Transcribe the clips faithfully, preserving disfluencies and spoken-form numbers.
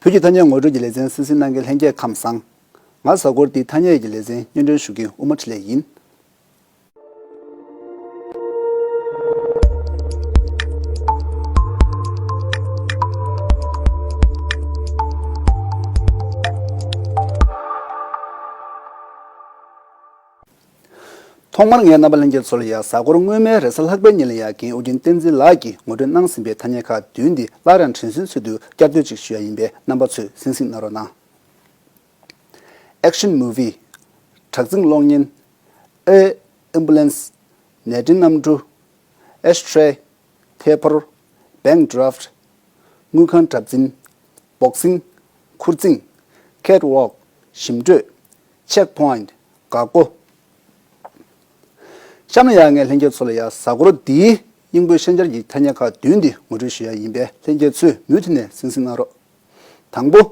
བོད་ཀྱི་ཐ་སྙད་ངོ་སྤྲོད་ཀྱི་ལེ་ཚན་གསན་གཟིགས་གནང་མཁན་ལྷན་རྒྱས་ཁམས་བཟང་། ང་གཟའ་འཁོར་འདིའི་ཐ་སྙད་ཀྱི་ལེ་ཚན་སྙན་སྒྲོན་ཞུ་མཁན་དབུ་མ་འཕྲིན་ལས་ཡིན། ཐོག་མར་ངས་རྣམ་པ་ལྷན་རྒྱས་ཚོ་ལ་ཡ་གཟའ་འཁོར་སྔོན་མའི་རེས་གཟའ་ལྷག་པའི་ཉིན་ལ་ཡ་རྒན་ཨོ་རྒྱན་བསྟན་འཛིན་ལགས་ཀྱིས་ངོ་སྤྲོད་གནང་ཟིན་པའི་ཐ་སྙད་ཁག་བདུན་འདི་སླར་ཡང་དྲན་གསོའི་ཚུལ་དུ་བསྐྱར་ཟློས་ཅིག་ཞུ་ཡ་ཡིན་པས་རྣམ་པ་ཚོས་གསན་གཟིགས་གནང་རོགས་གནང་། Action movie། དྲག་འཛིང་གློག་བརྙན། A ambulance། ནད་འབྲིང་གནམ་གྲུ། Ashtray། ཐད་ཕོར། Bank draft། དངུལ་ཁང་གྲབས་འཛིན། Boxing། ཁུར་འཛིང་། Catwalk། ཞིམ་དྲོད། Checkpoint། འགག་སྒོ། གཤམ་ལ་ཡ་ངས་ལྷན་རྒྱས་ཚོ་ལ་ཡ་གཟའ་འཁོར་འདིའི་དབྱིན་སྒོའི་ཤན་སྦྱར་གྱི་ཐ་སྙད་ཁག་བདུན་འདི་ངོ་སྤྲོད་ཞུ་ཡ་ཡིན་པས་ལྷན་རྒྱས་ཚོས་མུ་མཐུད་ནས་གསན་གཟིགས་གནང་རོགས། དང་པོ།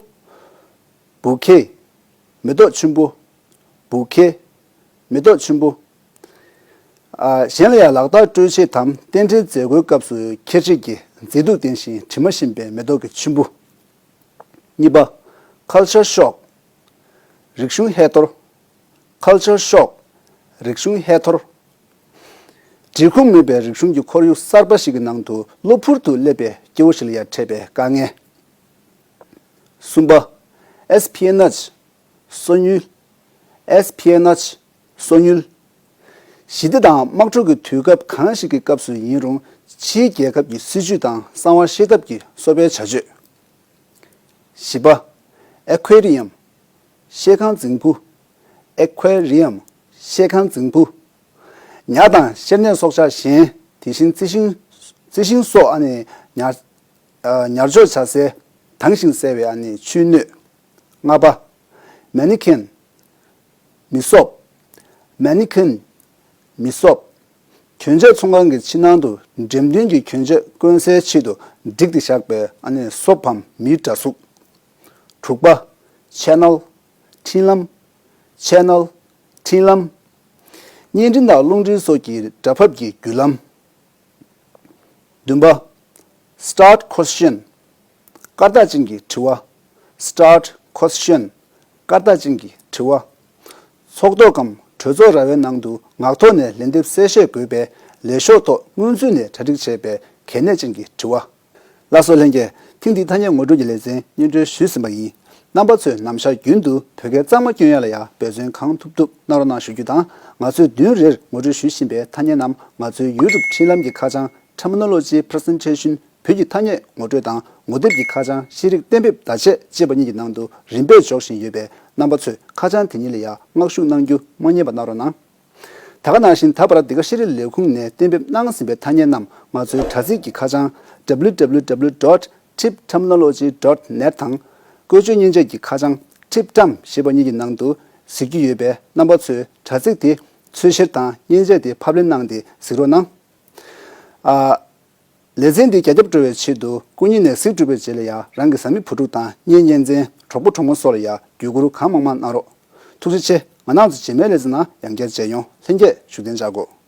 Bouquet། མེ་ཏོག་ཆུན་པོ། Bouquet། མེ་ཏོག་ཆུན་པོ། ཨ། གཞན་ལ་ཡང་ལག་རྟགས་སྤྲོད་ཆེད་དམ་རྟེན་འབྲེལ་མཛད་སྒོའི་སྐབས་སུ་ཁྱད་ཆོས་ཀྱི་མཛེས་སྡུག་ལྡན་ཞིང་དྲི་མ་ཞིམ་པའི་མེ་ཏོག་གི་ཆུན་པོ། གཉིས་པ། Culture shock། རིག་གཞུང་ཧེ་གཏོར། Culture shock། རིག་གཞུང་ཧེ་གཏོར། འབྲི་ཁུངས་མེད་པའི་རིག་གཞུང་གི་ཁོར་ཡུག་གསར་པ་ཞིག་གི་ནང་དུ་གློ་བུར་དུ་སླེབས་པའི་སྐྱེ་བོ་ཞིག་ལ་ཡང་འཕྲད་པའི་དཀའ་ངལ། གསུམ་པ། Espionage། སོ་ཉུལ། Espionage། སོ་ཉུལ། ཞི་བདེ་དང་དམག་འཁྲུག་གི་དུས་སྐབས་གང་ཞིག་གི་སྐབས་སུ་ཡིན་རུང་ཕྱིའི་རྒྱལ་ཁབ་ཀྱི་སྲིད་བྱུས་དང་གསང་བ་བཤེར་ཐབས་ཀྱི་གསོ་སྤེལ་བྱ་སྤྱོད། བཞི་པ། Aquarium། ཤེལ་ཁང་རྫིང་བུ། Aquarium། ཤེལ་ཁང་རྫིང་བུ། ཉ་དང་གཤེར་རྨེན་སྲོག་ཆགས་གཞན། དེ་བཞིན་རྩི་ཤིང་། རྩི་ཤིང་སོགས་ཨ་ནི་ཉར། ཨ། ཉར་འཇོག་བྱ་སའི་དྭངས་ཤིང་གསལ་བའི་ཨ་ནི་ཆུའི་སྣོད། ལྔ་པ། Mannequin། མི་སོབ། Mannequin། མི་སོབ། གྱོན་ཆས་ཚོང་ཁང་གི་ཕྱི་ནང་དུ་འགྲེམས་སྟོན་གྱི་གྱོན་ཆས་བསྐོན་སའི་ཆེད་དུ་བསྒྲིགས་ཏེ་བཞག་པའི་ཨ་ནི་སོབ་བམ་མིའི་འདྲ་གཟུགས། དྲུག་པ། Channel། འཕྲིན་ལམ། Channel། འཕྲིན་ལམ། བརྙན་འཕྲིན་དང་རླུང་འཕྲིན་སོགས་ཀྱི་སྒྲ་ཕབ་ཀྱི་བརྒྱུད་ལམ། བདུན་པ། Start question། སྐར་རྟགས་ཅན་གྱི་དྲི་བ། Start question། སྐར་རྟགས་ཅན་གྱི་དྲི་བ། ཚོགས་ཐོག་གམ་གྲོས་ཚོགས་ར་བའི་ནང་དུ་ངག་ཐོག་ནས་ལན་འདེབས་གསལ་བཤད་དགོས་པས་ལས་ཤོག་ཐོག་སྔོན་ཚུད་ནས་གྲ་སྒྲིག་བྱས་པའི་གལ་གནད་ཅན་གྱི་དྲི་བ། ལགས་སོ་ལྷན་རྒྱས། ཐེངས་འདིའི་ཐ་སྙད་ངོ་སྤྲོད་ཀྱི་ལེ་ཚན་སྙན་སྒྲོན་ཞུས་ཟིན་པ་ཡིན། རྣམ་པ་ཚོས་ནམ་ཞག་རྒྱུན་དུ་བོད་སྐད་གཙང་མ་སྐྱོན་ཡ་ལ་ཡ་འབད་བརྩོན་གང་ཐུབ་ཐུབ་གནང་རོགས་གནང་ཞུ་རྒྱུ་དང་། ང་ཚོས་བདུན་རེར་ངོ་སྤྲོད་ཞུ་བཞིན་པའི་ཐ་སྙད་རྣམས་ང་ཚོའི་YouTube འཕྲིན་ལམ་གྱི་ཁ་བྱང་Terminology Presentation བོད་ཀྱི་ཐ་སྙད་ངོ་སྤྲོད་དང་ངོ་དེབ་ཀྱི་ཁ་བྱང་ཤེས་རིག་གཏན་འབེབས་བརྡ་ཆད་ཅེས་པ་གཉིས་ཀྱི་ནང་དུ་རིམ་པས་འཇོག་བཞིན་ཡོད་པས་རྣམ་པ་ཚོས་ཁ་བྱང་དེ་གཉིས་ལ་ཡ་མངགས་ཞུ་གནང་རྒྱུ་མ་བསྙེལ་བ་གནང་རོགས་གནང་། ད་ག་ནང་བཞིན་ད་བར་འདི་ག་ཤེས་རིག་ལས་ཁུངས་ནས་གཏན་འབེབས་གནང་ཟིན་པའི་ཐ་སྙད་རྣམས་ང་ཚོའི་དྲ་ཚིགས་ཀྱི་ཁ་བྱང་www dot tip terminology dot net དང་། བཀོལ་སྤྱོད་མཉེན་ཆས་ཀྱི་ཁ་བྱང་Tip Term ཞེས་པ་གཉིས་ཀྱི་ནང་དུ་གཟིགས་རྒྱུ་ཡོད་པས་རྣམ་པ་ཚོས་དྲ་ཚིགས་དེ་འཚོལ་བཤེར་དང་མཉེན་ཆས་དེ་ཕབ་ལེན་གནང་སྟེ་གཟིགས་རོགས་གནང་། ཨ། ལེ་ཚན་འདི་རྒྱ་ཁྱབ་འགྲོ་བའི་ཆེད་དུ་སྐུ་ཉིད་ནས་གཟིགས་གྲུབ་པའི་རྗེས་ལ་ཡང་རང་གི་བཟའ་མི་བུ་ཕྲུག་དང་གཉེན་ཉེ་ཚན་གྲོགས་པོ་གྲོགས་མོ་སོགས་ལ་ཡང་བརྒྱུད་བསྐུར་གང་མང་མང་གནང་རོགས། ཐུགས་རྗེ་ཆེ། ང་རང་ཚོ་རྗེས་མའི་ལེ་ཚན་ནང་ཡང་བསྐྱར་མཇལ་ཡོང་། ལྷན་རྒྱས་བཞུགས་གདན་འཇགས་དགོས།